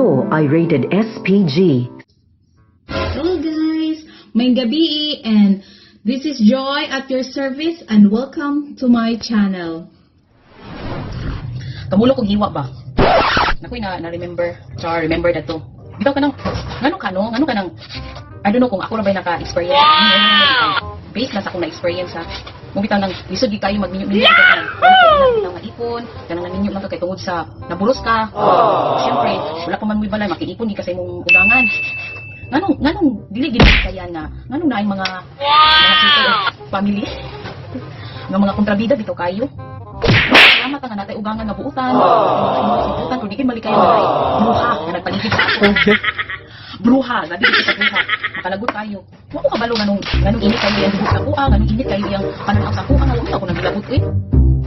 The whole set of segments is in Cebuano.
Ito ay rated SPG. Hello guys! Maayong gabii and this is Joy at your service and welcome to my channel. Kamulo kong hiwa ba? Nakoy na remember, char, remember that to. Bitaw ka nang, ngano ka no? Ngano ka nang, I don't know kung ako ra ba naka-experience. Wow! Based lang sa akong na-experience ha. Mo bitaw nang lisod gid kayo magminyo-minyo ka nang. Wala ka nga ipon, kanang naminyo lang ka kay tungod sa naburos ka. Siyempre, wala pa man mo'y balay, makiipon gid ka sa imong ugangan. Nganong dili gid kaya na nganong naay mga circle of family nga mga kontrabida bitaw kayo. Salamat nga natay ugangan nga buutan. Mga buutan kung di mali kayo na bruha nga nagpaligid sa ako. Bruha, sabi ko sa bruha. Makalagot kayo. Wa ko kabalo nganong init kayo yang dugo sa kuha, nganong init kayo yang pananaw sa kuha, nga wa ko nang gilabot eh.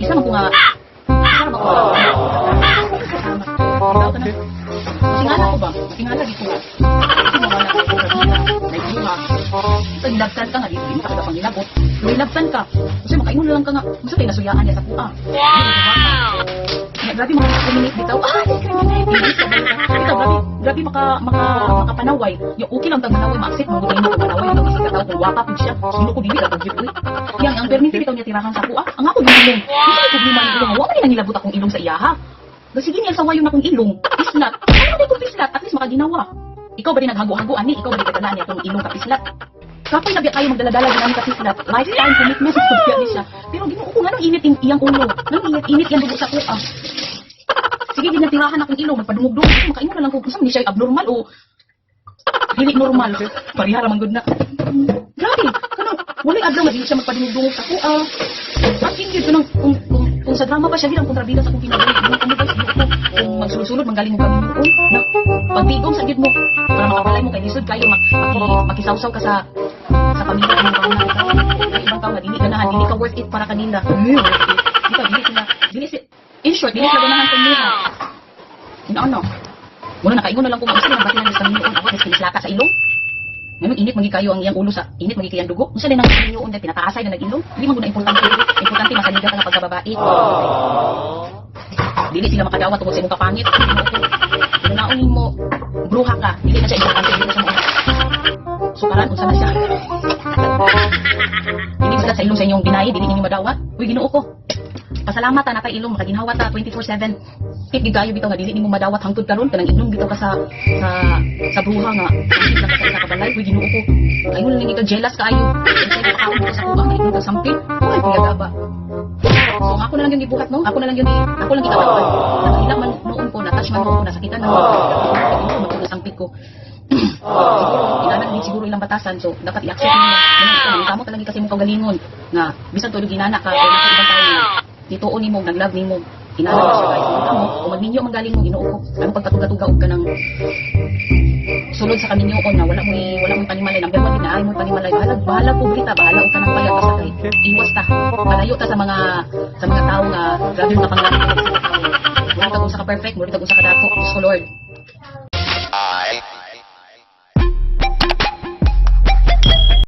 Isa man ko nga. Bitaw ka na. Tingala ko ba? Tingala dito. Kasi mga na kontrabida, naibruha. Sa nilabtan ka nga dito, di mo ka pang nilabot. Nilabtan ka. Kasi makaingon na lang ka nga, unsa kay nasuyaan niya sa kuha? Wow! Grabe mga discriminate bitaw. Ah, discriminate. Bitaw, grabe, grabe maka makapanaway. Yung okay lang tag manaway, ma-accept mo gud nimo panaway ang isang ka tawo kung wapa pud siya. Sino ko dili ra pud gyud uy. Yang ang perminti bitaw niya tirahan sa kuha. Ang ako yung ilong. Unsa may problema ni ilong? Wa man ni nangilabot akong ilong sa iyaha. Sige niya sa wayon akong ilong. Pislat. Ano ba kung pislat? At least makaginawa. Ikaw ba din naghago-hago ani? Ikaw ba din kadala niya akong ilong kapislat? Kapoy na biya kayo magdala-dala din ani kapislat. Lifetime commitment sa biya ni siya. Pero Ginoo ko, nganong init iyang ulo? Nganong init iyang dugo sa kuha? Sige, gid tirahan akong ilong, magpadungog-dungog. Makaingon na lang ko kung saan ni siya abnormal o dili normal. Pareha ra man gud na. Grabe, kanang walay adlaw nga dili siya magpadungog-dungog sa kuha. As in gyud kanang kung sa drama pa siya gid ang kontrabida sa akong kinabuhi. Ginoo ko guys, Ginoo ko. Kung magsulod-sulod manggaling mo kami na pagtigom sa gyud mo para makabalay mo kay lisod kayo makisawsaw ka sa pamilya ng mga bitaw. Ibang tao nga dili ganahan, dili ka worth it para kanila. Eh, worth it. Bitaw dili sila, dili si in short, dili sila ganahan sa inyo. Ano? Muna nakaingon na lang ko nga unsa nang batihan sa minyoon ako mas kinislaka sa ilong. Nganong init magi kayo ang iyang ulo sa init magi kayang dugo? Unsa din ang minyoon dahil pinataasay na nag-ilong? Dili man gud na importante. Importante masaligan ka nga pagkababae. Dili sila makadawat tungod sa imong kapangit. Kung naon mo bruha ka, dili na siya importante, dili na siya mo. Sukaran unsa na siya. Dili sila sa ilong sa inyong binayi, dili ninyo madawat. Uy, Ginoo ko. Pasalamat ta natay ilong makaginhawa ta 24/7. Kit gigayo bitaw nga dili nimo madawat hangtod karon kanang ilong bitaw ka sa bruha nga isip lang ka sa isa ka balay. Uy, Ginoo ko. Kayo lang ka jealous kaayo. Unsay makaon ka sa kuha nga ilong ka sampit. Uy, pigagaba. So ang ako na lang yung gibuhat no, ako na lang yung ako lang gitawag. Nakahilak man noon ko, na-touch man noon ko, nasakitan man noon ko. Ginoo man sampit ko. Siguro, inanak din siguro ilang batasan, so dapat i-accept mo. Wow! Kamo talaga kasi mong kaugalingon nga bisan tulo ginana ka o nasa ibang tao nga tituon nimo, nag-love nimo. Inana na siya guys. Kung kamo, kung magminyo man galing mo, Ginoo ko. Ano pagkatuga-tuga og kanang sulod sa kaminyoon na wala mo'y panimalay, number one na ay mo'y panimalay, bahala bahala pobre ta, bahala og kanang bayad, basta kay iwas ta, palayo ta sa mga tao nga grabe mga panglain sa tao. Mura tag usa ka perfect, mura tag usa ka dako. Diyos ko Lord.